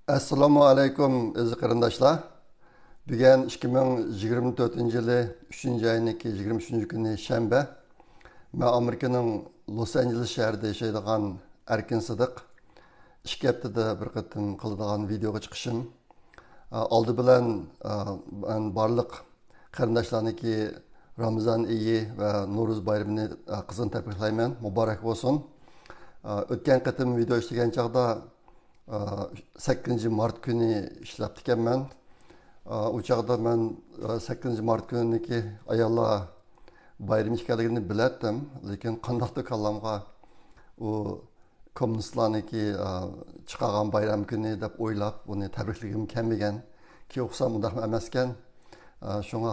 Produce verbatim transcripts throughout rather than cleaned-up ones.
ئەسسالامۇ ئەلەيكۇم، ئەزىز قېرىنداشلار. بۈگۈن ئىككى مىڭ يىگىرمە تۆتىنچى يىلى ئۈچىنچى ئاينىڭكى يىگىرمە ئۈچىنچى كۈنى شەنبە. مەن ئامېرىكىنىڭ لوس ئانژېلېس شەھىرىدە ياشايدىغان ئەركىن سىدىق. ئىككى ھەپتىدە بىر قېتىم قىلىدىغان ۋىدېئوغا چىقىشىم. ئالدى بىلەن، مەن بارلىق قېرىنداشلارنىڭكى رامىزان ئېيى ۋە نورۇز بايرىمىنى قىزغىن تەبرىكلەيمەن. مۇبارەك بولسۇن. ئۆتكەن قېتىم ۋىدېئو ئىشلىگەن چاغدا، سەككىزىنچى مارت كۈنى ئىشلەپتىكەنمەن. ئۇ چاغدا مەن، سەككىزىنچى مارت كۈنىدىكى ئاياللار بايرىمى ئىكەنلىكىنى بىلەتتىم، لېكىن قانداقتۇر كاللامغا ئۇ كوممۇنىستلارنىڭكى، ئا، چىقارغان بايرام كۈنى دەپ ئويلاپ، ئۇنى تەبرىكلىگۈم كەلمىگەن. كېيىن ئۇقسام، ئۇنداقمۇ ئەمەسكەن. ئا، شۇڭا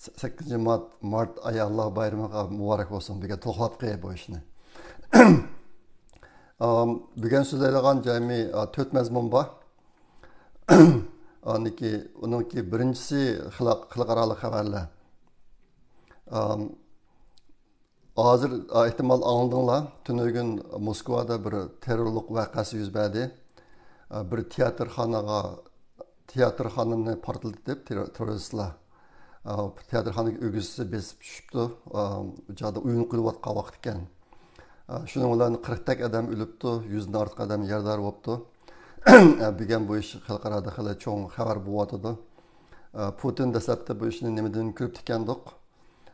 سە-، سەككىزىنچى مارت، مارت ئاياللار بايرىمىغا مۇبارەك بولسۇن دېگەن، توغرىلاپ قوياي بۇ ئىشنى. ئام، بۈگۈن سۆزلەيدىغان جەمئىي، ئا، تۆت مەزمۇن بار. ئانىكى، ئۇنىڭكى بىرىنچىسى خەلق-، خەلقئارالىق خەۋەرلەر. ئام، ھازىر، ئا، ئېھتىمال ئاڭلىدىڭلار، تۈنۈگۈن موسكۋادا بىر تېررورلۇق ۋەقەسى يۈز بەردى. ئا، بىر تىياتىرخانىغا، تىياتىرخانىنى پارتلىتىپ تېررو-، تېررورىستلار، ئا، تىياتىرخانىنىڭ ئۆگزىسى بېسىپ چۈشۈپتۇ. ئا، ئۇ چاغدا ئويۇن قويۇلۇۋاتقان ۋاقىت ئىكەن. ئا، شۇنىڭ بىلەن قىرىقتەك ئادەم ئۆلۈپتۇ، يۈزدىن ئارتۇق ئادەم يارىدار بوپتۇ. ئا، بۈگۈن بۇ ئىش خەلقئارادا خېلى چوڭ خەۋەر بولۇۋاتىدۇ. ئا، پۇتىن دەسلەپتە بۇ ئىشنى نېمىدىن كۆرۈپتىكەندۇق؟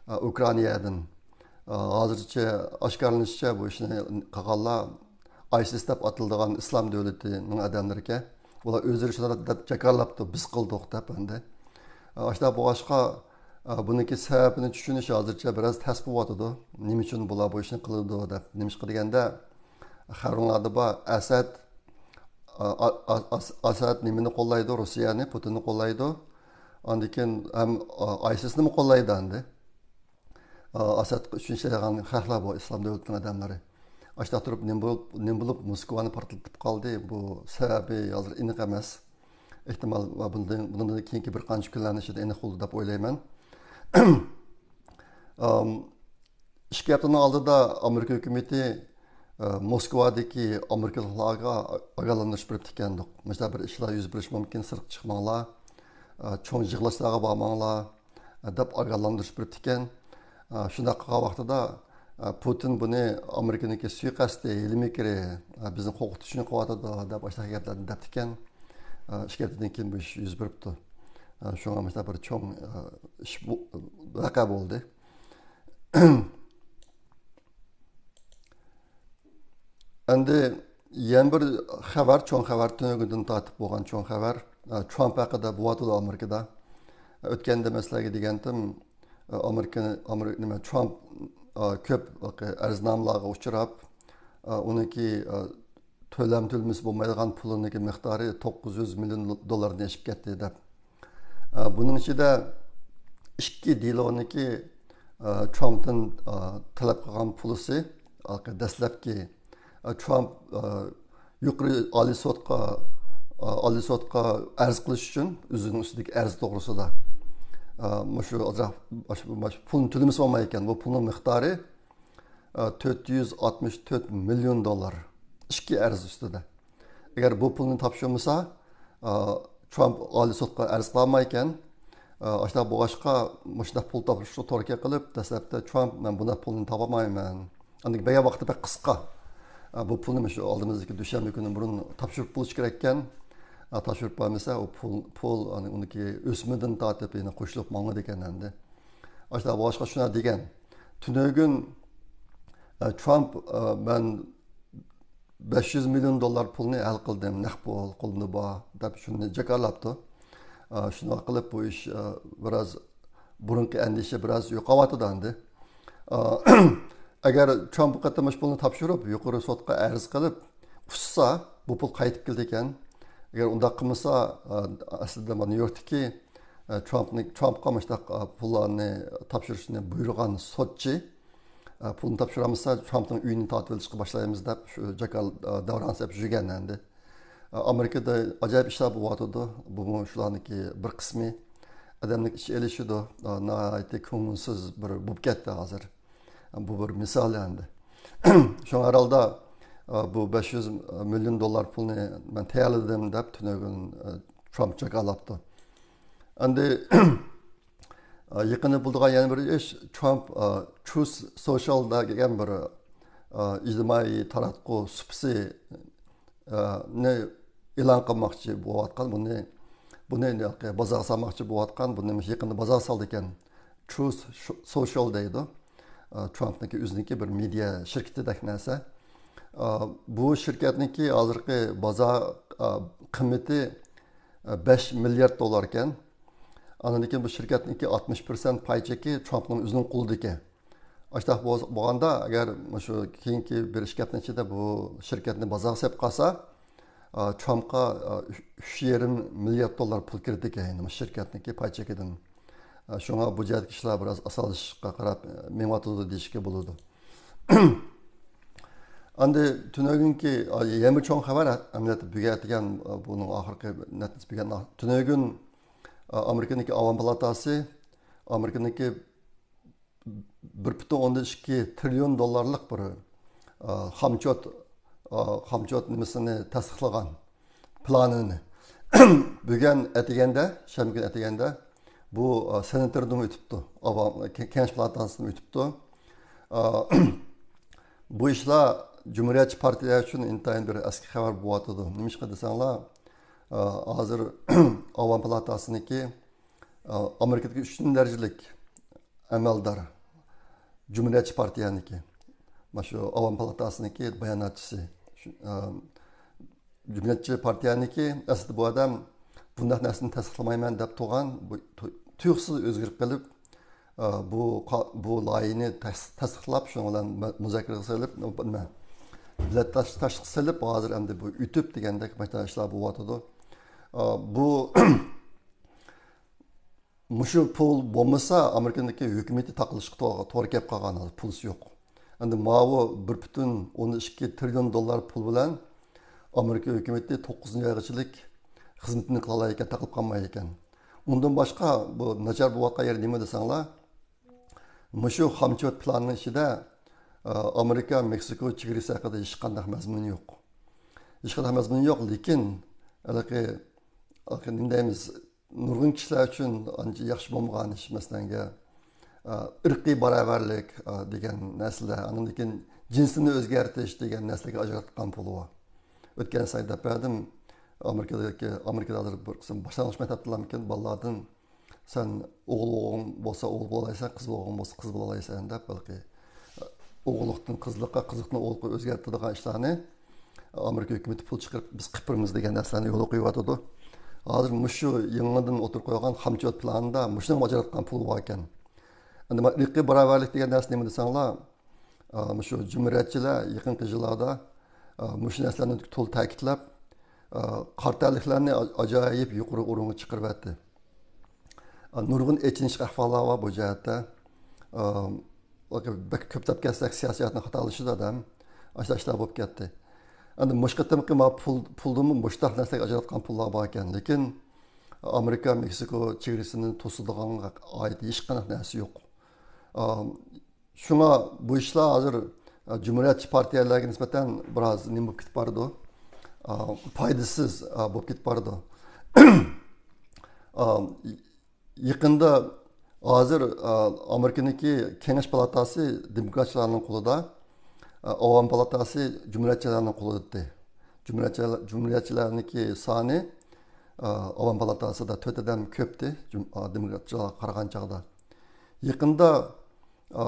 ئا، ئۇكرائىنادىن. ئا، ھازىرچە ئاشكارىلىنىشىچە، بۇ ئىشنى قىلغانلار ئايسىس دەپ ئاتىلىدىغان ئىسلام دۆلىتىنىڭ ئادەملىرىكەن. ئۇلار ئۆزلىرى شۇنداق دەپ جاكارلاپتۇ، «بىز قىلدۇق» دەپ ئەمدى. ئا، ئاشۇنداق بولغاچقا، ئا، بۇنىڭكى سەۋەبىنى چۈشىنىش ھازىرچە بىراز تەس بولۇۋاتىدۇ. نېمە ئۈچۈن بۇلار بۇ ئىشنى قىلىدۇ دەپ. نېمىشقا دېگەندە، خەۋىرىڭلاردا بار، ئەسەد، ئا، ئا، ئا، ئاس-، ئەسەد نېمىنى قوللايدۇ؟ روسىيەنى، پۇتىننى قوللايدۇ. ئاندىن كېيىن ھەم، ئا، ئايسىسنىمۇ قوللايدۇ ئەمدى. ئا، ئەسەدقا ئۈچىنچى دەيدىغان خەقلەر بۇ ئىسلام دۆلىتىنىڭ ئادەملىرى. ئاشۇنداق تۇرۇپ نېمە بولۇپ، نېمە بولۇپ موسكۋانى پارتلىتىپ قالدى؟ بۇ سەۋەبى ھازىر ئېنىق ئەمەس. ئېھتىمال، بۇندىن، بۇنىڭدىن كېيىنكى بىر قانچە كۈنلەرنىڭ ئىچىدە ئېنىق بولىدۇ دەپ ئويلايمەن. ئام، ئىككى ھەپتىنىڭ ئالدىدا ئامېرىكا ھۆكۈمىتى، ئە، موسكۋادىكى ئامېرىكىلىقلارغا ئاگاھلاندۇرۇش بېرىپتىكەن. مۇشۇنداق بىر ئىشلار يۈز بېرىشى مۇمكىن، سىرتقا چىقماڭلار، ئە، چوڭ يىغىلىشلارغا بارماڭلار، ئە، دەپ ئاگاھلاندۇرۇش بېرىپتىكەن. ئە، شۇنداق قىلغان ۋاقتىدا، ئە، پۇتىن بۇنى ئامېرىكىنىڭكى سۇيىقەستى، ھىيلە-مىكرى، ئە، بىزنى قورقۇتۇش ئۈچۈن قىلىۋاتىدۇ دەپ ئاشۇنداق گەپلەرنى دەپتىكەن. ئە، ئىككى ھەپتىدىن كېيىن بۇ ئىش يۈز بېرىپتۇ. ئە، شۇڭا مۇشۇنداق بىر چوڭ، ئە، ئىش بۇ، ۋەقە بولدى. ئەمدى يەنە بىر خەۋەر، چوڭ خەۋەر، تۈنۈگۈندىن تارتىپ بولغان چوڭ خەۋەر. ئە، ترامپ ھەققىدە بولۇۋاتىدۇ ئامېرىكىدا. ئە، ئۆتكەندە مەن سىلەرگە دېگەنتىم، ئە، ئامېرىكا، ئامېرىكا، نېمە، ترامپ، ئە، كۆپ ئىرزنامىلارغا ئۇچراپ، ئە، ئۇنىڭكى، ئە، تۆلەم تۆلىمىسى بولمايدىغان پۇلىنىڭكى مىقدارى توققۇز يۈز مىليون دوللاردىن ئېشىپ كەتتى دەپ. ئە، بۇنىڭ ئىچىدە ئىككى دېلونىڭكى، ئە، ترامپتىن، ئە، تەلەپ قىلغان پۇلىسى، ھالقى دەسلەپكى، ئە، ترامپ، ئە، يۇقىرى ئالىي سوتقا، ئە، ئالىي سوتقا ئەرز قىلىش ئۈچۈن ئۆزىنىڭ ئۈستىدىكى ئەرز توغرىسىدا، ئە، مۇشۇ ئازراق، مۇشۇ، مۇشۇ پۇلنى تۆلىمىسە بولمايدىكەن. بۇ پۇلنىڭ مىقدارى، ئە، تۆت يۈز ئاتمىش تۆت مىليون دوللار. ئىككى ئەرز ئۈستىدە. ئەگەر بۇ پۇلنى تاپشۇرمىسا، ئە، ترامپ ئالىي سوتقا ئەرز قىلالمايدىكەن. ئە، ئاشۇنداق بولغاچقا، مۇشۇنداق پۇل تاپشۇرۇشقا توغرا كېلىپ، دەسلەپتە ترامپ، «مەن بۇنداق پۇلنى تاپالمايمەن.» ئاندىن كېيىن بەرگەن ۋاقتى بەك قىسقا. ئە، بۇ پۇلنى مۇشۇ ئالدىمىزدىكى دۈشەنبە كۈنى بۇرۇن تاپشۇرۇپ بولۇش كېرەككەن. ئە، تاپشۇرۇپ بەرمىسە، ئۇ پۇل، پۇل، ئۇنىڭكى ئۆسمىدىن تارتىپ يەنە قوشۇلۇپ ماڭىدىكەن ئەمدى. ئاشۇنداق بولغاچقا شۇنداق دېگەن. تۈنۈگۈن، ئە، ترامپ، ئە، «مەن بەش يۈز مىليون دوللار پۇلنى ھەل قىلدىم، نەق پۇل قولۇمدا بار» دەپ شۇنى جاكارلاپتۇ. ئە، شۇنداق قىلىپ بۇ ئىش، ئە، بىراز بۇرۇنقى ئەندىشە بىراز يوقاۋاتىدۇ ئەمدى. ئە، ئەگەر ترامپ بۇ قېتىم مۇشۇ پۇلنى تاپشۇرۇپ، يۇقىرى سوتقا ئەرز قىلىپ، ئۇتسا، بۇ پۇل قايتىپ كېلىدىكەن. ئەگەر ئۇنداق قىلمىسا، ئە، ئەسلىدە مانا نيۇ يوركتىكى، ئە، ترامپنى، ترامپقا مۇشۇنداق، ئە، پۇللارنى تاپشۇرۇشنى بۇيرۇغان سوتچى، ئە، پۇلنى تاپشۇرالمىسا، ترامپنىڭ ئۆيىنى تارتىۋېلىشقا باشلايمىز دەپ، شۇ جاكار، ئە، داۋراڭ سەپ يۈرگەن ئەمدى. ئە، ئامېرىكىدا ئاجايىپ ئىشلار بولۇۋاتىدۇ. بۇمۇ شۇلارنىڭكى بىر قىسمى. ئادەمنىڭ ئىچى ئېلىشىدۇ. ئە، ناھايىتى كۆڭۈلسىز بىر بولۇپ كەتتى ھازىر. بۇ بىر مىسال ئەمدى. شۇڭا ھەر ھالدا بۇ بەش يۈز مىليون دوللار پۇلنى مەن تەييارلىدىم دەپ تۈنۈگۈن ترامپ جاكارلاپتۇ. ئەمدى يېقىندا بولىدىغان يەنە بىر ئىش، ترامپ تروس سوشيال دېگەن بىر ئىجتىمائىي تاراتقۇ سۇپىسى نى ئېلان قىلماقچى بولۇۋاتقان، بۇنى، بۇنى بازارغا سالماقچى بولۇۋاتقان، بۇنى يېقىندا بازارغا سالدىكەن. تروس سوشيال دەيدۇ. ترامپنىڭكى ئۆزىنىڭكى بىر مېدىيا شىركىتىدەك نەرسە. بۇ شىركەتنىڭكى ھازىرقى بازار قىممىتى بەش مىليارد دوللار ئىكەن. ئاندىن كېيىن بۇ شىركەتنىڭكى ئاتمىش پىرسەنت پاي چېكى ترامپنىڭ ئۆزىنىڭ قولىدا ئىكەن. ئاشتاق بولغاندا، ئەگەر شۇ كېيىنكى بىر ئىككى ھەپتىنىڭ ئىچىدە بۇ شىركەتنى بازارغا سېلىپ قالسا، ترامپقا ئۈچ يېرىم مىليارد دوللار پۇل كىرىدىكەن، يەنى شىركەتنىڭكى پاي چېكىدىن. شۇڭا بۇ جەھەتتىكى ئىشلار بىراز ئاسانلىشىشقا قاراپ مېڭىۋاتىدۇ دېيىشكە بولىدۇ. ئەمدى تۈنۈگۈنكى يەنە بىر چوڭ خەۋەر، ئەمەلىيەتتە بۈگۈن ئەتىگەن، بۇنىڭ ئاخىرقى نەتىجىسى بۈگۈن. تۈنۈگۈن ئامېرىكىنىڭكى ئاۋام پالاتاسى ئامېرىكىنىڭكى بىر پۈتۈن ئوندىن ئىككى تىرىليون دوللارلىق بىر، ئا، خامچوت، ئا، خامچوت نېمىسىنى تەستىقلىغان پىلانىنى. بۈگۈن ئەتىگەندە، شەنبە كۈنى ئەتىگەندە بۇ، ئا، سېناتوردىن ئۆتۈپتۇ، ئاۋام، كېڭەش پالاتاسىدىن ئۆتۈپتۇ. ئا، بۇ ئىشلار جۇمھۇرىيەتچى پارتىيە ئۈچۈن ئىنتايىن بىر ئەسكى خەۋەر بولۇۋاتىدۇ. نېمىشقا دېسەڭلار، ئا، ھازىر ئاۋام پالاتاسىنىڭكى، ئا، ئامېرىكىدىكى ئۈچىنچى دەرىجىلىك ئەمەلدار، جۇمھۇرىيەتچى پارتىيەنىڭكى، مانا شۇ ئاۋام پالاتاسىنىڭكى باياناتچىسى. شۇ، ئە، جۇمھۇرىيەتچى پارتىيەنىڭكى، ئەسلىدە بۇ ئادەم بۇنداق نەرسىنى تەستىقلىمايمەن دەپ تۇرغان، بۇ تۇ-، تۇيۇقسىز ئۆزگىرىپ قېلىپ، ئە، بۇ قا-، بۇ لايىھىنى تەس-، تەستىقلاپ، شۇنىڭ بىلەن مۇ-، مۇزاكىرە قىلىپ، نېمە، بىلەت تاش-، تاشقا سېلىپ، ھازىر ئەمدى بۇ ئۆتۈپ دېگەندەك مانا شۇنداق ئىشلار بولۇۋاتىدۇ. ئە، بۇ مۇشۇ پۇل بولمىسا، ئامېرىكىنىڭكى ھۆكۈمىتى تاقىلىشقا تو-، توغرا كەپ قالغان، ھازىر پۇلسى يوق. ئەمدى ماۋۇ بىر پۈتۈن ئوندىن ئىككى تىرىليون دوللار پۇل بىلەن ئامېرىكا ھۆكۈمىتى توققۇزىنچى ئايغىچىلىك خىزمىتىنى قىلالايكەن، تاقىلىپ قالمايدىكەن. ئۇندىن باشقا، بۇ ناچار بولۇۋاتقان يېرى نېمە دېسەڭلار، مۇشۇ خامچوت پىلانىنىڭ ئىچىدە، ئا، ئامېرىكا، مېكسىكو چېگرىسى ھەققىدە ھېچقانداق مەزمۇن يوق. ھېچقانداق مەزمۇن يوق، لېكىن ھېلىقى، ھېلىقى نېمە دەيمىز، نۇرغۇن كىشىلەر ئۈچۈن ئانچە ياخشى بولمىغان ئىش، مەسىلەنگە، ئا، ئىرقىي باراۋەرلىك، ئا، دېگەن نەرسىلەر، ئاندىن كېيىن جىنسىنى ئۆزگەرتىش دېگەن نەرسىلەرگە ئاجراتقان پۇلى بار. ئۆتكەن ساي دەپ بەردىم. ئامېرىكىدىكى، ئامېرىكىدا ھازىر بىر قىسىم باشلانغۇچ مەكتەپتىلەرمىكىن، بالىلاردىن، سەن ئوغۇل ئوغلۇڭ بولسا ئوغۇل بولالايسەن، قىز ئوغلۇڭ بولسا قىز بولالايسەن دەپ، بەلكى ئوغۇللۇقتىن قىزلىققا، قىزلىقتىن ئوغۇللۇققا ئۆزگەرتىدىغان ئىشلارنى ئامېرىكا ھۆكۈمىتى پۇل چىقىرىپ، بىز قىلىپ بېرىمىز دېگەن نەرسىلەرنى يولغا قويۇۋاتىدۇ. ھازىر مۇشۇ يېڭىدىن ئوتتۇرىغا قويغان خامچوت پىلانىدا مۇشۇنىڭغا ئاجراتقان پۇل بار ئىكەن. ئەمدى مانا ئىرقىي باراۋەرلىك دېگەن نەرسە نېمە دېسەڭلار، ئا، مۇشۇ جۇمھۇرىيەتچىلەر يېقىنقى يىللاردا، ئا، مۇشۇ نەرسىلەرنى تولا تەكىتلەپ، ئا، قارا تەنلىكلەرنى ئا-، ئاجايىپ يۇقىرى ئورۇنغا چىقىرىۋەتتى. ئا، نۇرغۇن ئېچىنىشلىق ئەھۋاللار بار بۇ جەھەتتە. ئا، بەك كۆپلەپ كەتسەك، سىياسىياتنى خاتالىشىدۇ ئادەم. ئاشۇنداق ئىشلار بولۇپ كەتتى. ئەمدى مۇشۇ قېتىمقى ما پۇل، پۇلدىمۇ مۇشۇنداق نەرسىلەرگە ئاجراتقان پۇللار بار ئىكەن. لېكىن ئامېرىكا، مېكسىكو چېگرىسىنى توسىدىغانغا ئائىت ھېچقانداق نەرسە يوق. ئا، شۇڭا بۇ ئىشلار ھازىر، ئا، جۇمھۇرىيەتچى پارتىيەلەرگە نىسبەتەن بىراز نېمە بولۇپ كېتىپ بارىدۇ؟ ئا، پايدىسىز، ئا، بولۇپ كېتىپ بارىدۇ. ئا، يېقىندا ھازىر، ئا، ئامېرىكىنىڭكى كېڭەش پالاتاسى دېموكراتچىلارنىڭ قولىدا، ئا، ئاۋام پالاتاسى جۇمھۇرىيەتچىلەرنىڭ قولىدا ئىدى. جۇمھۇرىيەتچىلەر، جۇمھۇرىيەتچىلەرنىڭكى سانى، ئا، ئاۋام پالاتاسىدا تۆت ئادەم كۆپتى، جۇم-، ئا، دېموكراتچىلارغا قارىغان چاغدا. يېقىندا، ئا،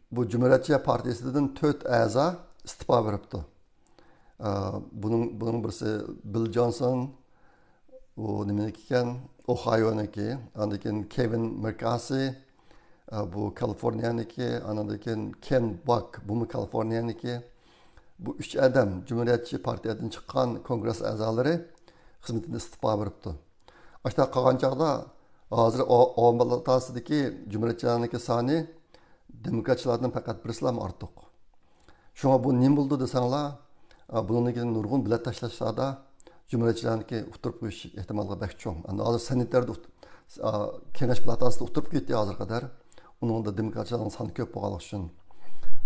بۇ جۇمھۇرىيەتچى پارتىيىسىدىن تۆت ئەزا ئىستېپا بېرىپتۇ. ئا، بۇنىڭ، بۇنىڭ بىرسى بىل جونسون، ئۇ نېمىنىڭكى ئىكەن؟ ئوھايونىڭكى. ئاندىن كېيىن كېۋىن مىركاسى، ئا، بۇ كالىفورنىيەنىڭكى. ئاندىن كېيىن كېن باك، بۇمۇ كالىفورنىيەنىڭكى. بۇ ئۈچ ئادەم جۇمھۇرىيەتچى پارتىيەدىن چىققان كونگرېس ئەزالىرى خىزمىتىدىن ئىستېپا بېرىپتۇ. ئاشۇنداق قىلغان چاغدا، ھازىر ئا-، ئاۋام پالاتاسىدىكى جۇمھۇرىيەتچىلەرنىڭكى سانى دېموكراتچىلاردىن پەقەت بىرسىلەرلا ئارتۇق. شۇڭا بۇ نېمە بولىدۇ دېسەڭلار، ئا، بۇنىڭدىن كېيىن نۇرغۇن بېلەت تاشلاشلاردا جۇمھۇرىيەتچىلەرنىڭكى ئۇتتۇرۇپ قويۇش ئېھتىماللىقى بەك چوڭ. ئەمدى ھازىر سېناتوردا ئۇت-، ئا، كېڭەش پالاتاسىدا ئۇتتۇرۇپ كەتتى ھازىرغا قەدەر. ئۇنىڭدا دېموكراتچىلارنىڭ سانى كۆپ بولغانلىقى ئۈچۈن.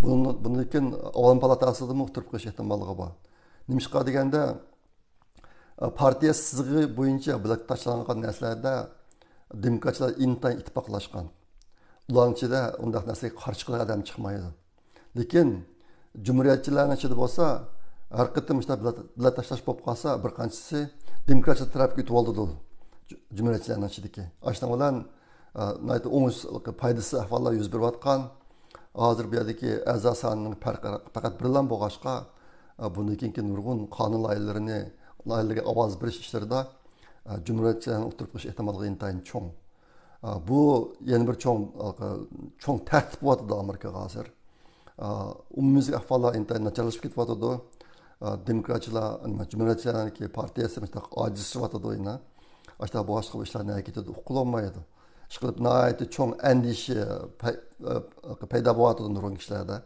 بۇنىڭ، بۇندىن كېيىن ئاۋام پالاتاسىدىمۇ ئولتۇرۇپ قېلىش ئېھتىماللىقى بار. نېمىشقا دېگەندە، پارتىيە سىزىقى بويىچە بىلەت تاشلانغان نەرسىلەردە دېموكراتچىلار ئىنتايىن ئىتتىپاقلاشقان. ئۇلارنىڭ ئىچىدە ئۇنداق نەرسىگە قارشى چىقىدىغان ئادەم چىقمايدۇ. لېكىن جۇمھۇرىيەتچىلەرنىڭ ئىچىدە بولسا، ھەر قېتىم مۇشۇنداق بىلەت، بىلەت تاشلاش بولۇپ قالسا، بىر قانچىسى دېموكراتچىلار تەرەپكە ئۆتۈپ ئالىدۇ، جۇ-، جۇمھۇرىيەتچىلەرنىڭ ئىچىدىكى. ئاشۇنىڭ بىلەن، ئە، ناھايىتى ئوڭۇشسىز، پايدىسىز ئەھۋاللار يۈز بېرىۋاتقان. ھازىر بۇ يەردىكى ئەزا سانىنىڭ پەرقى پەقەت بىرلا بولغاچقا، ئە، بۇندىن كېيىنكى نۇرغۇن قانۇن لايىھىلىرىنى، لايىھىلەرگە ئاۋاز بېرىش ئىشلىرىدا، ئە، جۇمھۇرىيەتچىلەرنىڭ ئولتۇرۇپ قېلىش ئېھتىماللىقى ئىنتايىن چوڭ. ئە، بۇ يەنە بىر چوڭ، ئە، چوڭ تەھدىت بولۇۋاتىدۇ ئامېرىكىغا ھازىر. ئە، ئومۇميۈزلۈك ئەھۋاللار ئىنتايىن ناچارلىشىپ كېتىۋاتىدۇ. ئە، دېموكراتچىلار، نېمە، جۇمھۇرىيەتچىلەرنىڭكى پارتىيەسى مۇشۇنداق ئاجىزلىشىۋاتىدۇ يەنە. ئاشۇنداق بولغاچقا بۇ ئىشلار نەگە كېتىدۇ، ئۇققىلى بولمايدۇ. ئىشقىلىپ ناھايىتى چوڭ ئەندىشە پەي-، ئە، پەيدا بولۇۋاتىدۇ نۇرغۇن كىشىلەردە.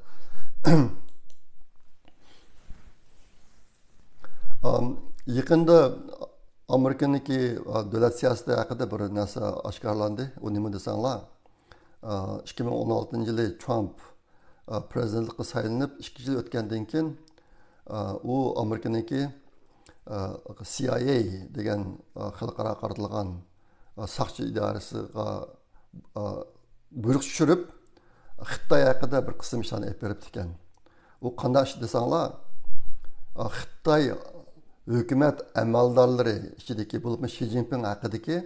ئام، يېقىندا ئامېرىكىنىڭكى، ئا، دۆلەت سىياسىتى ھەققىدە بىر نەرسە ئاشكارىلاندى. ئۇ نېمە دېسەڭلار، ئا، ئىككى مىڭ ئون ئالتىنچى يىلى ترامپ، ئا، پرېزىدېنتلىققا سايلىنىپ ئىككى يىل ئۆتكەندىن كېيىن، ئا، ئۇ ئامېرىكىنىڭكى، ئا، سى ئاي ئەي دېگەن، ئا، خەلقئارا قارىتىلغان، ئا، ساقچى ئىدارىسىغا، ئا، بۇيرۇق چۈشۈرۈپ، خىتاي ھەققىدە بىر قىسىم ئىشلارنى ئېلىپ بېرىپتىكەن. ئۇ قانداق ئىش دېسەڭلار، ئا، خىتاي ھۆكۈمەت ئەمەلدارلىرى ئىچىدىكى، بولۇپمۇ شى جىنپىڭ ھەققىدىكى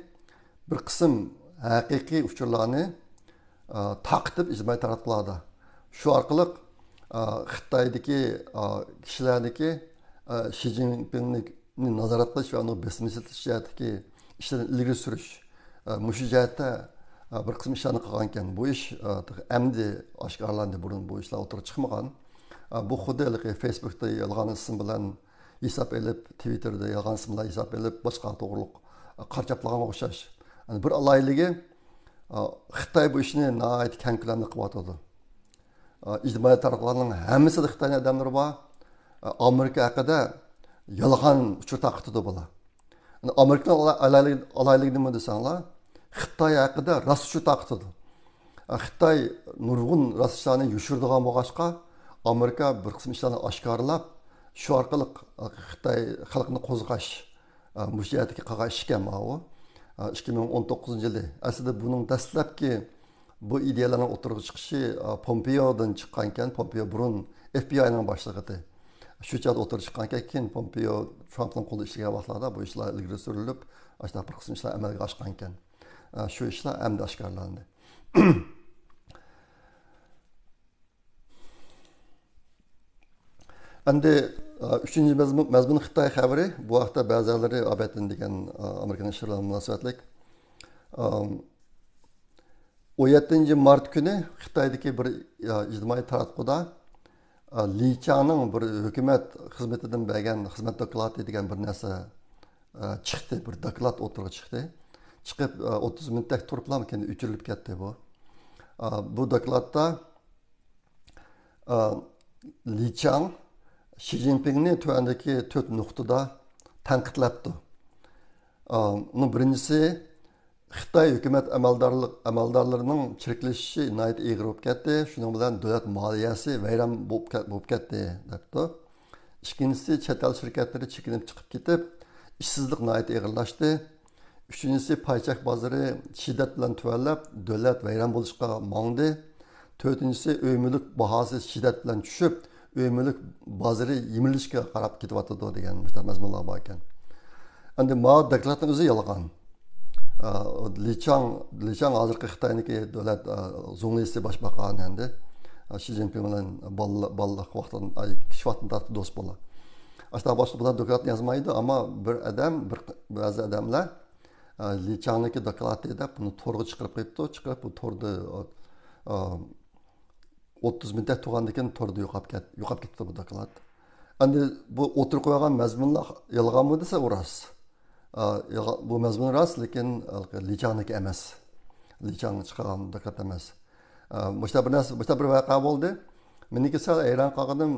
بىر قىسىم ھەقىقىي ئۇچۇرلارنى، ئا، تارقىتىپ ئىجتىمائىي تاراتقۇلاردا، شۇ ئارقىلىق، ئا، خىتايدىكى، ئا، كىشىلەرنىكى، ئا، شى جىنپىڭنى نازارەت قىلىش ۋە ئۇنىڭ بېسىمنى ئىشلىتىش جەھەتتىكى ئىشلىرىنى ئىلگىرى سۈرۈش، ئە، مۇشۇ جەھەتتە، ئە، بىر قىسىم ئىشلارنى قىلغانىكەن. بۇ ئىش، ئە، تېخى ئەمدى ئاشكارىلاندى، بۇرۇن بۇ ئىشلار ئوتتۇرىغا چىقمىغان. ئە، بۇ خۇددى ھېلىقى فېيسبۇكتا يالغان ئىسىم بىلەن ھېساب ئېلىپ، تىۋىتتېردا يالغان ئىسىم بىلەن ھېساب ئېلىپ، باشقا توغرۇلۇق، ئە، قارا چاپلىغانغا ئوخشاش. يەنى بىر ئالاھىدىلىكى، ئە، خىتاي بۇ ئىشنى ناھايىتى كەڭ كۆلەمدە قىلىۋاتىدۇ. ئىجتىمائىي تاراتقۇلارنىڭ ھەممىسىدە خىتاينىڭ ئادەملىرى بار. ئامېرىكا ھەققىدە يالغان ئۇچۇر تارقىتىدۇ بۇلار. ئامېرىكىنىڭ ئالاھىدىلىكى نېمە دېسەڭلار، خىتاي ھەققىدە راست ئۇچۇر تارقىتىدۇ. خىتاي نۇرغۇن راست ئىشلارنى يوشۇرىدىغان بولغاچقا، ئامېرىكا بىر قىسىم ئىشلارنى ئاشكارىلاپ، شۇ ئارقىلىق خىتاي خەلقىنى قوزغاش، ئا، مۇشۇ يەردىكى قىلغان ئىشكەن ماۋۇ. ئا، ئىككى مىڭ ئون توققۇزىنچى يىلى. ئەسلىدە بۇنىڭ دەسلەپكى بۇ ئىدىيەلەرنىڭ ئوتتۇرىغا چىقىشى، ئا، پومپېيودىن چىققانكەن. پومپېيو بۇرۇن ئېف بى ئاينىڭ باشلىقى ئىدى. شۇ چاغدا ئوتتۇرىغا چىققانكەن، كېيىن پومپېيو ترامپنىڭ قولىدا ئىشلىگەن ۋاقىتلاردا بۇ ئىشلار ئىلگىرى سۈرۈلۈپ، ئاشۇنداق بىر قىسىم ئىشلار ئەمەلگە ئاشقانكەن. ئا، شۇ ئىشلار ئەمدى ئاشكارىلاندى. ئەمدى، ئە، ئۈچىنچى مەزمۇن، مەزمۇن خىتاي خەۋىرى. بۇ ھەقتە بەزىلەرنى ئابەتىن دېگەن، ئە، ئامېرىكىنىڭ ئىشلىرى بىلەن مۇناسىۋەتلىك. ئەم، ئون يەتتىنچى مارت كۈنى خىتايدىكى بىر، ئە، ئىجتىمائىي تاراتقۇدا، ئە، لى چاڭنىڭ بىر ھۆكۈمەت خىزمىتىدىن بەرگەن خىزمەت دوكلاتى دېگەن بىر نەرسە، ئە، چىقتى، بىر دوكلات ئوتتۇرىغا چىقتى. چىقىپ، ئە، ئوتتۇز مىنۇتتەك تۇرۇپلا كېيىن ئۆچۈرۈلۈپ كەتتى بۇ. ئە، بۇ دوكلاتتا ئا، لى چاڭ شى جىنپىڭنى تۆۋەندىكى تۆت نۇقتىدا تەنقىدلەپتۇ. ئا، ئۇنىڭ بىرىنچىسى، خىتاي ھۆكۈمەت ئەمەلدارلىق، ئەمەلدارلىرىنىڭ چىرىكلىشىشى ناھايىتى ئېغىر بولۇپ كەتتى، شۇنىڭ بىلەن دۆلەت مالىيەسى ۋەيران بولۇپ كە-، بولۇپ كەتتى، دەپتۇ. ئىككىنچىسى، چەت ئەل شىركەتلىرى چېكىنىپ چىقىپ كېتىپ، ئىشسىزلىق ناھايىتى ئېغىرلاشتى. ئۈچىنچىسى، پاي چەك بازىرى شىددەت بىلەن تۆۋەنلەپ، دۆلەت ۋەيران بولۇشقا ماڭدى. تۆتىنچىسى، ئۆي مۈلۈك باھاسى شىددەت بىلەن چۈشۈپ، ئۆي مۈلۈك بازىرى يىمىرىلىشكە قاراپ كېتىۋاتىدۇ دېگەن مۇشۇنداق مەزمۇنلار بار ئىكەن. ئەمدى ما دوكلاتنىڭ ئۆزى يالغان. ئا، لى چاڭ، لى چاڭ ھازىرقى خىتاينىڭكى دۆلەت، ئا، زۇڭلىسى، باشباقان ئەمدى. ئا، شى جىنپىڭ بىلەن بالىلىق، بالىلىق ۋاقتىدىن، ئاي، كىچىك ۋاقتىدىن تارتىپ دوست بولا. ئاشۇنداق بولسا بۇلار دوكلاتنى يازمايدۇ، ئەمما بىر ئادەم، بىر، بەزى ئادەملەر ئا، لى چاڭنىڭكى دوكلاتى دەپ بۇنى تورغا چىقىرىپ قويۇپتۇ. چىقىرىپ بۇ توردا، ئا، ئوتتۇز مىنۇتتەك تۇرغاندىن كېيىن توردا يوقاپ كەت-، يوقاپ كېتىپتۇ بۇ دوكلات. ئەمدى بۇ ئوتتۇرىغا قويغان مەزمۇنلار يالغانمۇ دېسە، ئۇ راست. ئا، يالغان، بۇ مەزمۇن راست، لېكىن ھېلىقى لى چاڭنىڭكى ئەمەس. لى چاڭ چىقارغان دوكلات ئەمەس. ئا، مۇشۇنداق بىر نەرسە، مۇشۇنداق بىر ۋەقە بولدى. مېنىڭكى سەل ھەيران قالغىنىم،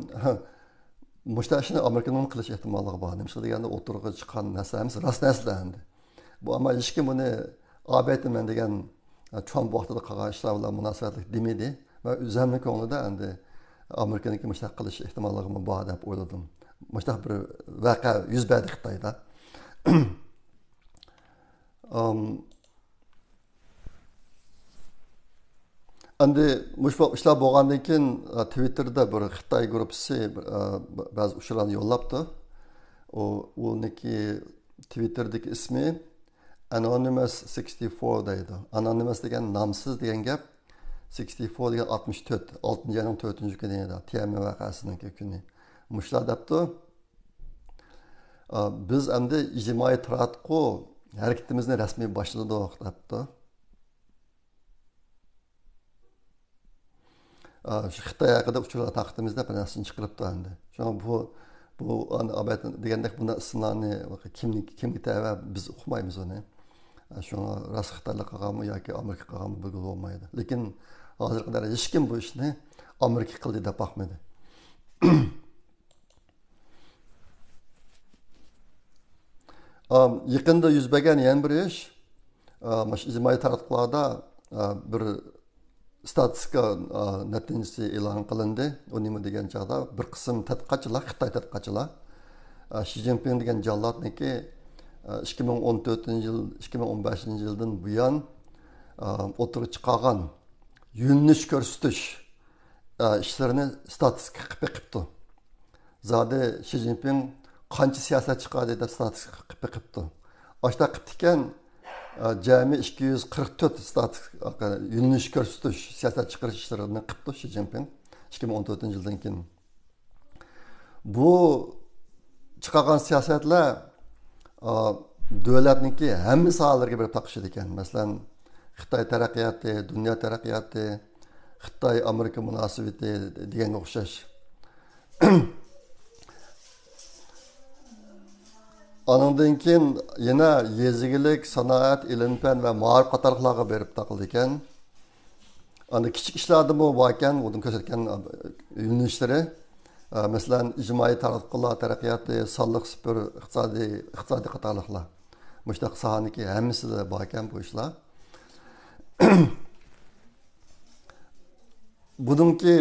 مۇشۇنداق ئىشنى ئامېرىكىنىڭ قىلىش ئېھتىماللىقى بار. نېمىشقا دېگەندە، ئوتتۇرىغا چىققان نەرسە ھەممىسى راست نەرسىلەر ئەمدى. بۇ، ئەمما ھېچكىم بۇنى ئابەتىمەن دېگەن، ترامپ ۋاقتىدا قىلغان ئىشلار بىلەن مۇناسىۋەتلىك دېمىدى. ۋە ئۆزۈمنىڭ كۆڭلىدە ئەمدى، ئامېرىكىنىڭكى مۇشۇنداق قىلىش ئېھتىماللىقىمۇ بار دەپ ئويلىدىم. مۇشۇنداق بىر ۋەقە يۈز بەردى خىتايدا. ئام، ئەمدى مۇشۇ ئىشلار بولغاندىن كېيىن، ئە، تىۋىتتېردا بىر خىتاي گۇرۇپپىسى بىر، ئە، بەزى ئۇچۇرلارنى يوللاپتۇ. ئۇ، ئۇنىڭكى تىۋىتتېردىكى ئىسمى ئانونىمەس سىكستى فور دەيدۇ. ئانونىمەس دېگەن نامسىز دېگەن گەپ. سىكستى فور دېگەن ئاتمىش تۆت، ئالتىنچى ئاينىڭ تۆتىنچى كۈنى، تيەنئەنمېن ۋەقەسىنىڭكى كۈنى. مۇشۇلار دەپتۇ. ئا، بىز ئەمدى ئىجتىمائىي تاراتقۇ ھەرىكىتىمىزنى رەسمىي باشلىدۇق دەپتۇ. ئا، شۇ خىتاي ھەققىدە ئۇچۇرلار تارقىتىمىز دەپ نەرسىنى چىقىرىپتۇ ئەمدى. شۇڭا بۇ، بۇ ئەلۋەتتە دېگەندەك بۇنداق ئىسىملارنى كىمنىڭ، كىمگە تەۋە بىز ئۇقمايمىز ئۇنى. ئا، شۇڭا راست خىتايلىق قىلغانمۇ ياكى ئامېرىكا قىلغانمۇ بىلگىلى بولمايدۇ. لېكىن ھازىرغا قەدەر ھېچكىم بۇ ئىشنى ئامېرىكا قىلدى دەپ باقمىدى. ئا، يېقىندا يۈز بەرگەن يەنە بىر ئىش، ئا، مۇشۇ ئىجتىمائىي تاراتقۇلاردا، ئا، بىر ستاتىستىكا، ئا، نەتىجىسى ئېلان قىلىندى. ئۇ نېمە دېگەن چاغدا بىر قىسىم تەتقىقاتچىلار، خىتاي تەتقىقاتچىلار، ئا، شى جىنپىڭ دېگەن جاللاتنىڭكى، ئا، ئىككى مىڭ ئون تۆتىنچى يىل، ئىككى مىڭ ئون بەشىنچى يىلدىن بۇيان، ئا، ئوتتۇرىغا چىقارغان يۆنىلىش كۆرسىتىش، ئا، ئىشلىرىنى ستاتىستىكا قىلىپ بېقىپتۇ. زادى شى جىنپىڭ قانچە سىياسەت چىقاردى دەپ ستاتىستىكا قىلىپ بېقىپتۇ. ئاشۇنداق قىپتىكەن، ئا، جەمئىي ئىككى يۈز قىرىق تۆت ستاتىستىكا يۆنىلىش كۆرسىتىش، سىياسەت چىقىرىش ئىشلىرىنى قىپتۇ شى جىنپىڭ ئىككى مىڭ ئون تۆتىنچى يىلدىن كېيىن. بۇ چىقارغان سىياسەتلەر، ئا، دۆلەتنىڭكى ھەممە ساھەلىرىگە بېرىپ تاقىشىدىكەن. مەسىلەن، خىتاي تەرەققىياتى، دۇنيا تەرەققىياتى، خىتاي ئامېرىكا مۇناسىۋىتى دېگەنگە ئوخشاش. ئانىڭدىن كېيىن يەنە يېزا ئىگىلىك، سانائەت، ئىلىم-پەن ۋە مائارىپ قاتارلىقلارغا بېرىپ تاقىلىدىكەن. ئاندىن كىچىك ئىشلاردىمۇ باركەن، ئۇنىڭ كۆرسەتكەن يۆنىلىشلىرى. ئە، مەسىلەن، ئىجتىمائىي تاراتقۇلار تەرەققىياتى، سانلىق سىفىر ئىقتىسادى، ئىقتىسادى قاتارلىقلار. مۇشۇنداق ساھەنىڭكى ھەممىسىدە باركەن بۇ ئىشلار. بۇنىڭكى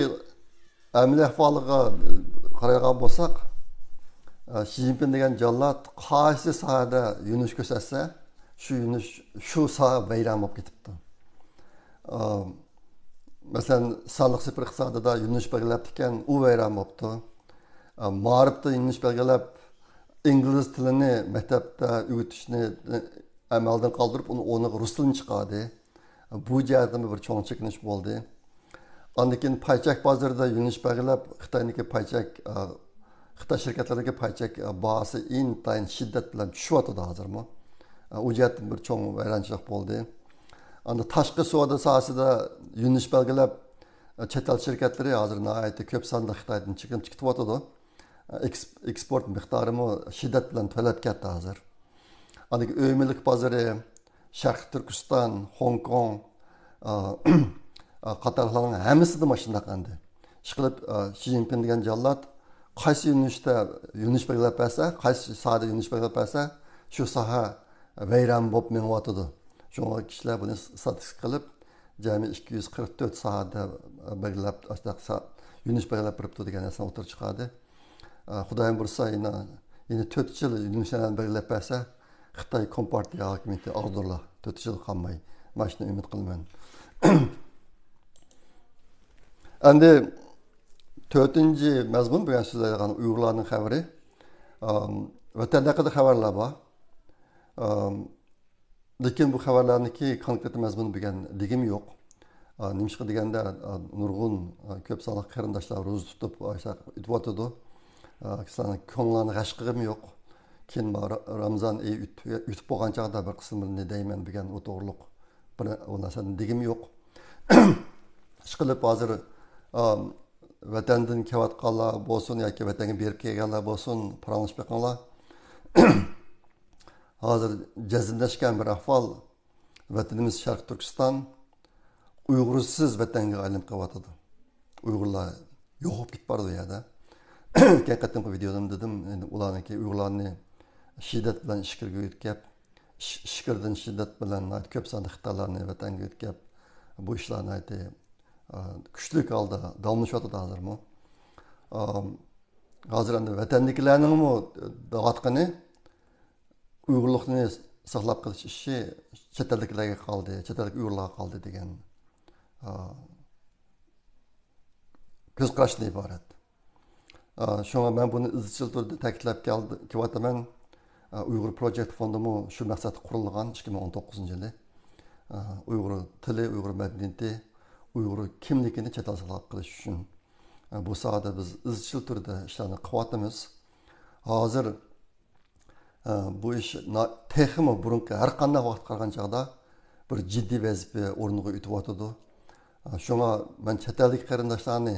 ئەمەلىي ئەھۋالىغا قارايدىغان بولساق، ئە، شى جىنپىڭ دېگەن جاللات قايسى ساھەدە يۆنىلىش كۆرسەتسە، شۇ يۆنىلىش، شۇ ساھە ۋەيران بولۇپ كېتىپتۇ. ئە، مەسىلەن، سانلىق سىفىر ئىقتىسادىدا يۆنىلىش بەلگىلەپتىكەن، ئۇ ۋەيران بوپتۇ. ئە، مائارىپتا يۆنىلىش بەلگىلەپ، ئىنگلىز تىلىنى مەكتەپتە ئۆگىتىشنى، ئە، ئەمەلدىن قالدۇرۇپ، ئۇنىڭ ئورنىغا رۇس تىلىنى چىقاردى. بۇ جەھەتتىمۇ بىر چوڭ چېكىنىش بولدى. ئاندىن كېيىن پاي چەك بازىرىدا يۆنىلىش بەلگىلەپ، خىتاينىڭكى پاي چەك، ئە، خىتاي شىركەتلىرىنىڭكى پاي چەك، ئە، باھاسى ئىنتايىن شىددەت بىلەن چۈشۈۋاتىدۇ ھازىرمۇ. ئە، ئۇ جەھەتتىن بىر چوڭ ۋەيرانچىلىق بولدى. ئاندىن تاشقى سودا ساھەسىدە يۆنىلىش بەلگىلەپ، چەت ئەل شىركەتلىرى ھازىر ناھايىتى كۆپ ساندا خىتايدىن چېكىنىپ كېتىۋاتىدۇ. ئېكس-، ئېكسپورت مىقدارىمۇ شىددەت بىلەن تۆۋەنلەپ كەتتى ھازىر. ئاندىن كېيىن ئۆي مۈلۈك بازىرى، شەرقىي تۈركىستان، خوڭكوڭ، ئا، ئا، قاتارلىقلارنىڭ ھەممىسىدە مانا شۇنداق ئەمدى. ئىشقىلىپ، ئا، شى جىنپىڭ دېگەن جاللات قايسى يۆنىلىشتە يۆنىلىش بەلگىلەپ بەرسە، قايسى ساھەدە يۆنىلىش بەلگىلەپ بەرسە، شۇ ساھە ۋەيران بولۇپ مېڭىۋاتىدۇ. شۇڭا كىشىلەر بۇنى ستاتىستىكا قىلىپ، جەمئىي ئىككى يۈز قىرىق تۆت ساھەدە بەلگىلەپ، ئاشۇنداق سا-، يۆنىلىش بەلگىلەپ بېرىپتۇ دېگەن نەرسىنى ئوتتۇرىغا چىقاردى. ئە، خۇدايىم بۇيرۇسا، يەنە، يەنە تۆت يىل يۆنىلىشلەرنى بەلگىلەپ بەرسە، خىتاي كومپارتىيە ھاكىمىيىتى ئاغدۇرۇلار. تۆت يىل قالماي. مانا شۇنى ئۈمىد قىلىمەن. ئەمدى تۆتىنچى مەزمۇن بۈگۈن سۆزلەيدىغان ئۇيغۇرلارنىڭ خەۋىرى. ئام، ۋەتەن ھەققىدە خەۋەرلەر بار. ئام، لېكىن بۇ خەۋەرلەرنىڭكى كونكرېت مەزمۇنى بۈگۈن دېگۈم يوق. ئا، نېمىشقا دېگەندە، ئا، نۇرغۇن، ئا، كۆپ سانلىق قېرىنداشلار روزا تۇتۇپ، ئاشۇنداق ئۆتۈۋاتىدۇ. ئا، كىشىلەرنىڭ كۆڭلىنى غەش قىلغۇم يوق. كېيىن ما-، را-، رامزان ئېيى ئۆت-، ئۆتۈپ بولغان چاغدا بىر قىسمىنى دەيمەن دېگەن ئۇ توغرۇلۇق بىر ئۇ نەرسىنى دېگۈم يوق. ئىشقىلىپ ھازىر، ئا، ۋەتەندىن كېلىۋاتقانلار بولسۇن ياكى ۋەتەنگە بېرىپ كەلگەنلەر بولسۇن، پاراڭلىشىپ بېقىڭلار. ھازىر جەزملەشكەن بىر ئەھۋال، ۋەتىنىمىز شەرقىي تۈركىستان ئۇيغۇرسىز ۋەتەنگە ئايلىنىپ قېلىۋاتىدۇ. ئۇيغۇرلار يوق بولۇپ كېتىپ بارىدۇ ئۇ يەردە. ئۆتكەن قېتىمقى ۋىدېيودا دېدىم، ئەمدى ئۇلارنىڭكى، ئۇيغۇرلارنى شىددەت بىلەن ئىچكىرىگە يۆتكەپ، ئىچ-، ئىچكىرىدىن شىددەت بىلەن ناھايىتى كۆپ ساندا خىتايلارنى ۋەتەنگە يۆتكەپ، بۇ ئىشلار ناھايىتى، ئا، كۈچلۈك ھالدا داۋاملىشىۋاتىدۇ ھازىرمۇ. ئام، ھازىر ئەمدى ۋەتەندىكىلەرنىڭمۇ دەۋاتقىنى ئۇيغۇرلۇقنى ساقلاپ قېلىش ئىشى چەت ئەلدىكىلەرگە قالدى، چەت ئەلدىكى ئۇيغۇرلارغا قالدى دېگەن، ئا، كۆز قاراشتىن ئىبارەت. ئا، شۇڭا مەن بۇنى ئىزچىل تۈردە تەكىتلەپ كەلدى-، كېلىۋاتىمەن. ئا، ئۇيغۇر پروجېكت فوندىمۇ شۇ مەقسەتتە قۇرۇلغان، ئىككى مىڭ ئون توققۇزىنچى يىلى. ئا، ئۇيغۇر تىلى، ئۇيغۇر مەدەنىيىتى، ئۇيغۇر كىملىكىنى چەت ئەلدە ساقلاپ قېلىش ئۈچۈن. ئا، بۇ ساھەدە بىز ئىزچىل تۈردە ئىشلارنى قىلىۋاتىمىز. ھازىر ئە، بۇ ئىش نا-، تېخىمۇ بۇرۇنقى ھەر قانداق ۋاقىتقا قارىغان چاغدا بىر جىددىي ۋەزىپە ئورنىغا ئۆتۈۋاتىدۇ. ئە، شۇڭا مەن چەت ئەلدىكى قېرىنداشلارنى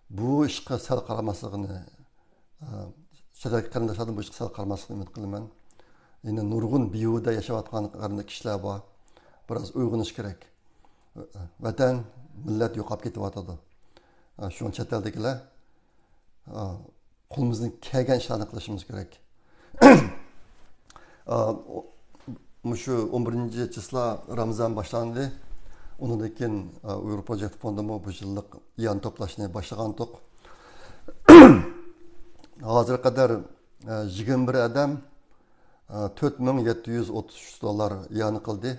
بۇ ئىشقا سەل قارىماسلىقىنى، ئە، چەت ئەلدىكى قېرىنداشلاردىن بۇ ئىشقا سەل قارىماسلىقىنى ئۈمىد قىلىمەن. يەنە نۇرغۇن بىھۇدە ياشاۋاتقان قېرىنداش كىشىلەر بار. بىراز ئويغىنىش كېرەك. ۋەتەن، مىللەت يوقاپ كېتىۋاتىدۇ. ئە، شۇڭا چەت ئەلدىكىلەر، ئە، قولىمىزدىن كەلگەن ئىشلارنى قىلىشىمىز كېرەك. ئا، مۇشۇ ئون بىرىنچى چىسلا رامىزان باشلاندى. ئۇنىڭدىن كېيىن، ئا، ئۇيغۇر پروجېكت فوندىمۇ بۇ يىللىق ئىئانە توپلاشنى باشلىغانتۇق. ھازىرغا قەدەر، ئا، يىگىرمە بىر ئادەم، ئا، تۆت مىڭ يەتتە يۈز ئوتتۇز ئۈچ دوللار ئىئانە قىلدى.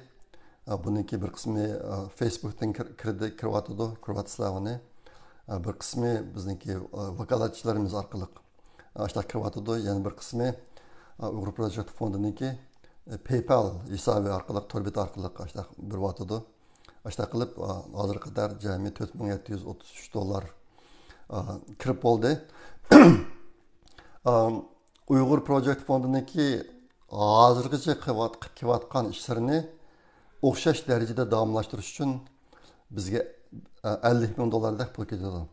ئا، بۇنىڭكى بىر قىسمى، ئا، فېيسبۇكتىن كىر-، كىردى، كىرىۋاتىدۇ، كۆرۈۋاتىسىلەر ئۇنى. ئا، بىر قىسمى بىزنىڭكى، ئا، ۋاكالەتچىلىرىمىز ئارقىلىق، ئا، ئاشۇنداق كىرىۋاتىدۇ. يەنە بىر قىسمى، ئا، ئۇيغۇر پروجېكت فوندىنىڭكى، ئا، پەيپال ھېسابى ئارقىلىق، تور بېتى ئارقىلىق ئاشۇنداق بېرىۋاتىدۇ. ئاشۇنداق قىلىپ، ئا، ھازىرغا قەدەر جەمئىي تۆت مىڭ يەتتە يۈز ئوتتۇز ئۈچ دوللار، ئا، كىرىپ بولدى. ئا، ئۇيغۇر پروجېكت فوندىنىڭكى ھازىرغىچە قىلىۋات-، قىلىپ كېلىۋاتقان ئىشلىرىنى ئوخشاش دەرىجىدە داۋاملاشتۇرۇش ئۈچۈن بىزگە، ئە، ئەللىك مىڭ دوللاردەك پۇل كېتىدۇ.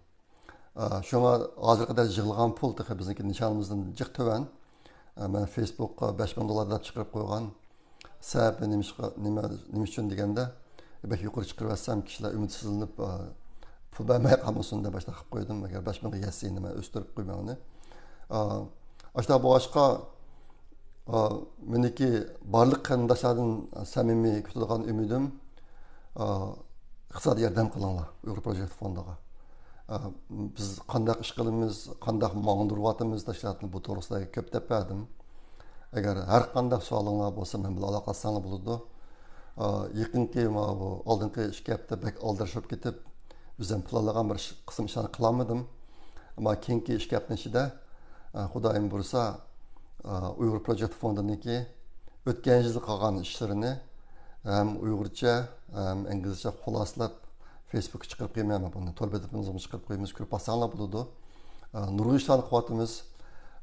ئە، شۇڭا ھازىرغا قەدەر يىغىلغان پۇل تېخى بىزنىڭكى نىشانىمىزدىن جىق تۆۋەن. ئە، مەن فېيسبۇكقا بەش مىڭ دوللار دەپ چىقىرىپ قويغان. سەۋەبى نېمىشقا، نېمە، نېمە ئۈچۈن دېگەندە، بەك يۇقىرى چىقىرىۋەتسەم، كىشىلەر ئۈمىدسىزلىنىپ، ئا، پۇل بەرمەي قالمىسۇن دەپ ئاشۇنداق قىلىپ قويدۇم. ئەگەر بەش مىڭغا يەتسە، يەنە مەن ئۆستۈرۈپ قويىمەن ئۇنى. ئا، ئاشۇنداق بولغاچقا، ئا، مېنىڭكى بارلىق قېرىنداشلاردىن سەمىمىي كۈتىدىغان ئۈمىدىم، ئا، ئىقتىسادىي ياردەم قىلىڭلار ئۇيغۇر پروجېكت فوندىغا. ئا، بىز قانداق ئىش قىلىمىز، قانداق ماڭدۇرۇۋاتىمىز تەشكىلاتنى، بۇ توغرىسىدا كۆپ دەپ بەردىم. ئەگەر ھەر قانداق سوئالىڭلار بولسا، مەن بىلەن ئالاقىلەشسەڭلار بولىدۇ. ئا، يېقىنقى ماۋۇ ئالدىنقى ئىككى ھەپتە بەك ئالدىراش بولۇپ كېتىپ، ئۆزۈم پىلانلىغان بىر ئىش، قىسىم ئىشلارنى قىلالمىدىم. ئەمما كېيىنكى ئىككى ھەپتىنىڭ ئىچىدە، ئا، خۇدايىم بۇيرۇسا، ئا، ئۇيغۇر پروجېكت فوندىنىڭكى ئۆتكەن يىلى قىلغان ئىشلىرىنى ھەم ئۇيغۇرچە، ھەم ئىنگلىزچە خۇلاسىلاپ، فېيسبۇكقا چىقىرىپ قويىمەن مەن بۇنى. تور بېتىمىزغىمۇ چىقىرىپ قويىمىز، كۆرۈپ باقساڭلار بولىدۇ. ئا، نۇرغۇن ئىشلارنى قىلىۋاتىمىز.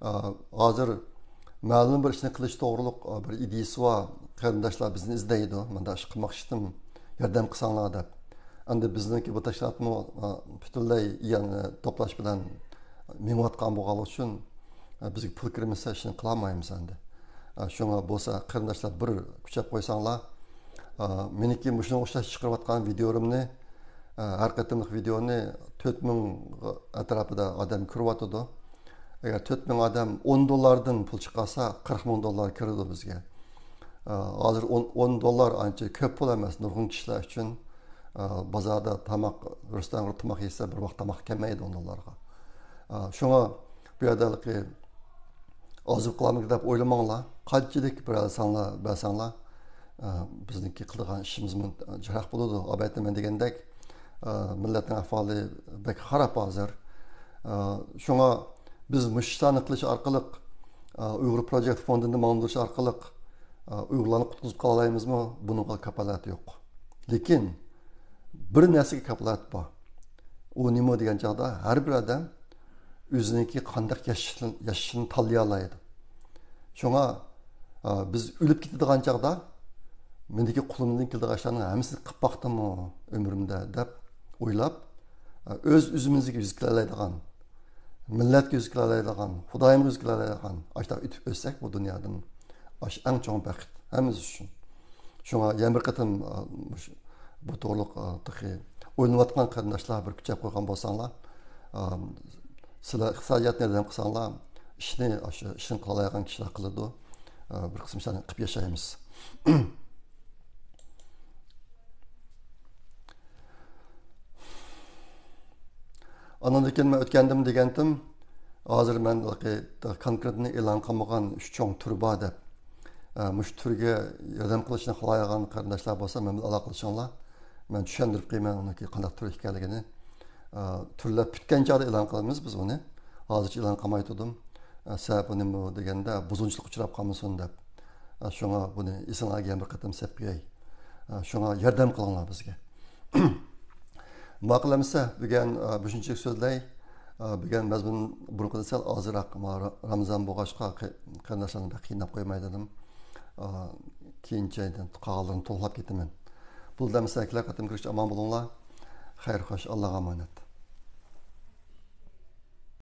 ئا، ھازىر مەلۇم بىر ئىشنى قىلىش توغرۇلۇق، ئا، بىر ئىدىيىسى بار قېرىنداشلار بىزنى ئىزدەيدۇ. مۇنداق ئىش قىلماقچىدىم، ياردەم قىلساڭلار دەپ. ئەمدى بىزنىڭكى بۇ تەشكىلاتمۇ، ئا، پۈتۈنلەي ئىئانە توپلاش بىلەن مېڭىۋاتقان بولغانلىقى ئۈچۈن، ئا، بىزگە پۇل كىرمىسە ئىشنى قىلالمايمىز ئەمدى. ئا، شۇڭا بولسا قېرىنداشلار بىر كۈچەپ قويساڭلار، ئا، مېنىڭكى مۇشۇنىڭغا ئوخشاش چىقىرىۋاتقان ۋىدىيولىرىمنى، ئا، ھەر قېتىملىق ۋىدىيونى تۆت مىڭ ئەتراپىدا ئادەم كۆرۈۋاتىدۇ. ئەگەر تۆت مىڭ ئادەم ئون دوللاردىن پۇل چىقارسا، قىرىق مىڭ دوللار كىرىدۇ بىزگە. ئا، ھازىر ئون، ئون دوللار ئانچە كۆپ پۇل ئەمەس، نۇرغۇن كىشىلەر ئۈچۈن. ئا، بازاردا تاماق، رېستورانغا تاماق يېسە، بىر ۋاق تاماق كەلمەيدۇ ئون دوللارغا. ئا، شۇڭا بۇ يەردە ھېلىقى ئازىپ قىلامدۇ دەپ ئويلىماڭلار. قانچىلىك بېرەلىسەڭلار، بەرسەڭلار، ئا، بىزنىڭكى قىلىدىغان ئىشىمىزمۇ جىقراق بولىدۇ. ئەلۋەتتە، مەن دېگەندەك، ئا، مىللەتنىڭ ئەھۋالى بەك خاراب ھازىر. ئا، شۇڭا بىز مۇشۇ ئىشلارنى قىلىش ئارقىلىق، ئا، ئۇيغۇر پروجېكت فوندىنى ماڭدۇرۇش ئارقىلىق، ئا، ئۇيغۇرلارنى قۇتقۇزۇپ قالالايمىزمۇ؟ بۇنىڭغا كاپالەت يوق. لېكىن بىر نەرسىگە كاپالەت بار. ئۇ نېمە دېگەن چاغدا، ھەر بىر ئادەم ئۆزىنىڭكى قانداق ياشىشىنى، ياشىشىنى تاللىيالايدۇ. شۇڭا، ئا، بىز ئۆلۈپ كېتىدىغان چاغدا، مېنىڭكى قولۇمدىن كېلىدىغان ئىشلارنىڭ ھەممىسىنى قىلىپ باقتىممۇ ئۆمرۈمدە دەپ ئويلاپ، ئا، ئۆز ئۆزىمىزگە يۈز كېلەلەيدىغان، مىللەتكە يۈز كېلەلەيدىغان، خۇدايىمغا يۈز كېلەلەيدىغان، ئاشۇنداق ئۆتۈپ ئۆتسەك بۇ دۇنيادىن، ئاشۇ ئەڭ چوڭ بەخت ھەممىمىز ئۈچۈن. شۇڭا يەنە بىر قېتىم، ئا، مۇشۇ، بۇ توغرۇلۇق، ئا، تېخى ئويلىنىۋاتقان قېرىنداشلار بىر كۈچەپ قويغان بولساڭلار، ئا، سىلەر ئىقتىسادىياتنى ياردەم قىلساڭلار، ئىشنى، ئاشۇ ئىشنى قىلالايدىغان كىشىلەر قىلىدۇ. ئا، بىر قىسىم ئىشلارنى قىلىپ ياشايمىز. ئاندىن كېيىن مەن ئۆتكەندىمۇ دېگەنتىم، ھازىر مەن كونكرېتنى ئېلان قىلمىغان ئۈچ چوڭ تۈر بار دەپ. ئە، مۇشۇ تۈرگە ياردەم قىلىشنى خالايدىغان قېرىنداشلار بولسا مەن بىلەن ئالاقىلىشىڭلار. مەن چۈشەندۈرۈپ قويىمەن ئۇنىڭكى قانداق تۈر ئىكەنلىكىنى. ئە، تۈرلەپ پۈتكەن چاغدا ئېلان قىلىمىز بىز ئۇنى. ھازىرچە ئېلان قىلماي تۇردۇم. ئە، سەۋەبى نېمە دېگەندە، بۇزغۇنچىلىققا ئۇچراپ قالمىسۇن دەپ. ئە، شۇڭا بۇنى ئېسىڭلارغا يەنە بىر قېتىم سېلىپ قوياي. ئە، شۇڭا ياردەم قىلىڭلار بىزگە. ماقۇل ئەمىسە، بۈگۈن، ئە، مۇشۇنچىلىك سۆزلەي. ئە، بۈگۈن مەزمۇن بۇرۇنقىدىن سەل ئازراق، ما-، را-، رامىزان بولغاچقا قېرىنداشلارنى بەك قىيناپ قويماي دېدىم. ئە، كېيىنچە قالغانلىرىنى تولۇقلاپ كېتىمەن. بولدى ئەمىسە، كېلەر قېتىم كۆرۈشكىچە ئامان بولۇڭلار. خەير خوش، ئاللاغا ئامانەت.